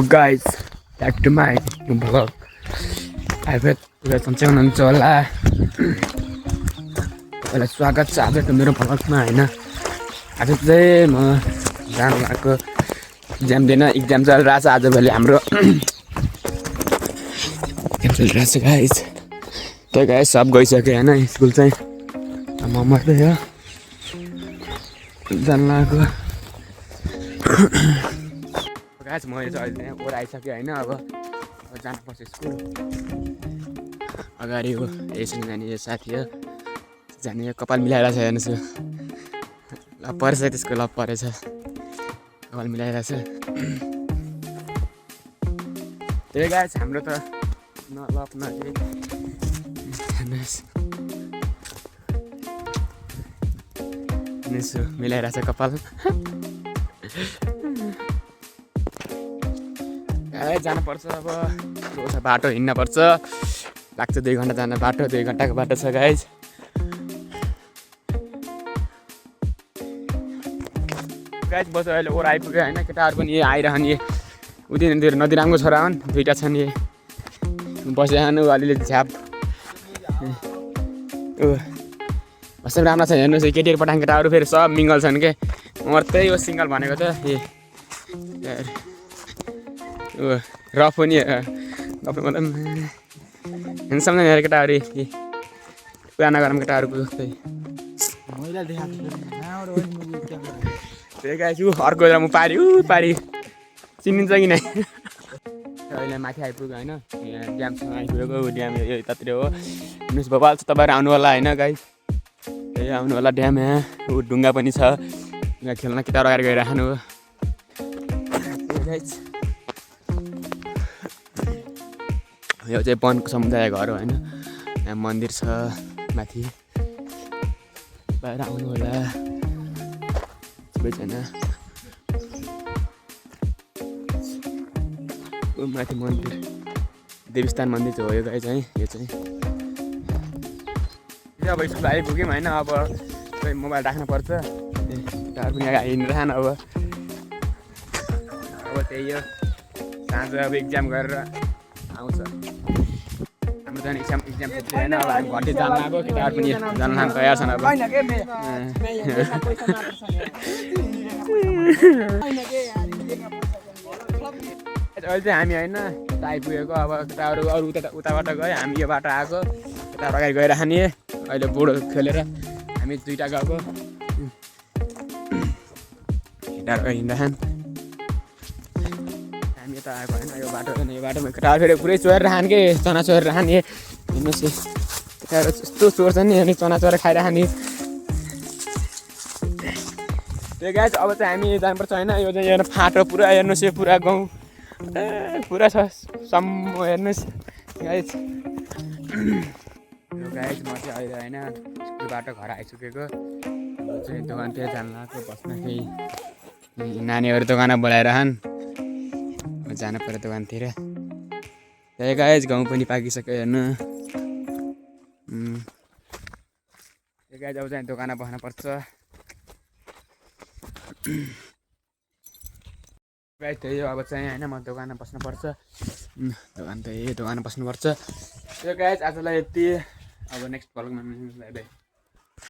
Guys, back to my new vlog. I bet सन्चै हुनुहुन्छ होला। पहिला स्वागत छ आजको मेरो भ्लगमा हैन। आज चाहिँ म जानु भएको एक्जाम दिन एक्जाम चलिरहेछ आजभोलि हाम्रो एक्जाम चलिरहेछ गाइस। त्यही गाइस सब गइसक्यो हैन स्कुल चाहिँ म मात्रै हो जानु लागेको। गाइस म चाहिँ अहिले ओर आइसक्यो हैन। अब जानुपर्छ स्कुल। अगाडि हो यसरी जाने यो साथी हो जाने कपाल मिलाइरहेछ हेर्नुहोस् ल परेछ त्यसको ल परेछ कपाल मिलाइरहेछ। त्यही गाइस हाम्रो त नलप न के हेर्नुहोस् मिलाइरहेछ कपाल। जानुपर्छ अब बाटो हिँड्न पर्छ लाग्छ 2 घन्टा जान बाटो 2 घन्टाको बाटो छ गाइस। गाइस बस अहिले ओर आइपुग्यो हैन। केटाहरू पनि आइरहन् यी उदिनतिर नदिरामको छोरा हुन् दुईटा छन् यी बसिरहनु अलिअलि झ्याप कसम राम्रो छ हेर्नुहोस् केटीहरू पठाएको केटाहरू फेरि सब मिङ्गल छन् के मर्तै हो सिङ्गल भनेको त रफ पनि मतलब हेन्सम नै हेरेको केटाहरू पुरानो गरम केटाहरूको जस्तै त्यही गाइस अर्को बेला म पारी चिनिन्छ कि नै। अहिले माथि आइपुग्यो होइन ड्यामसँग आइपुगेको ड्याम यतातिर हो हेर्नुहोस् भोपाल छ तपाईँहरू आउनु होला होइन गाइस। त्यही आउनु होला ड्याम यहाँ ढुङ्गा पनि छ यहाँ खेल्न केटाहरू अगाडि गइराख्नु हो। यो चाहिँ वनको समुदाय घर हो होइन। यहाँ मन्दिर छ माथि बाहिर आउनु होला सबैजना। माथि मन्दिर देवस्थान मन्दिर चाहिँ हो यो गाई चाहिँ यो चाहिँ अब स्कुल आइपुग्यौँ होइन। अब खोइ मोबाइल राख्नुपर्छ केटाहरू पनि हिँडिरहन अब त्यही हो साँझ अब एक्जाम गरेर आउँछ हाम्रो झन् एक्जाम छुट्टी होइन। अब हामी घरतिर जानु आएको केटाहरू पनि जानु लानु तयार छन्। अब अहिले चाहिँ हामी होइन यता आइपुगेको अब केटाहरू अरू उताबाट गयो हामी यो बाटो आएको केटाहरू अगाडि गइराख्ने अहिले बुढो खेलेर हामी दुईवटा गएको केटाहरू हिँड्दाखान हामी यता आएको होइन। यो बाटोमा केटाहरू फेरि पुरै चोरेर खाने के चना चोरेर खाने हेर्नुहोस् केटाहरू यस्तो चोर्छन् नि अनि चना चोरेर खाइरहने। त्यही गाइस अब चाहिँ हामी जानुपर्छ होइन। यो चाहिँ हेर्नु फाटो पुरा हेर्नुहोस् यो पुरा गाउँ पुरा छ सम्म हेर्नुहोस् गाइस। यो गाइस म चाहिँ अहिले होइन स्कुलबाट घर आइसकेको चाहिँ दोकानतिर जानु लागेको बस्न केही नानीहरू दोकानमा बोलाइरहन् जानु पर्यो दोकानतिर। त्यही गाइस गाउँ पनि पाकिसक्यो हेर्नु। त्यही गाइस अब चाहिँ दोकानमा बस्नुपर्छ गाइस। त्यही हो अब चाहिँ होइन म दोकानमा बस्नुपर्छ दोकानमा बस्नुपर्छ। त्यो गाइस आजलाई यति अब नेक्स्ट भ्लगमा बाई बाई।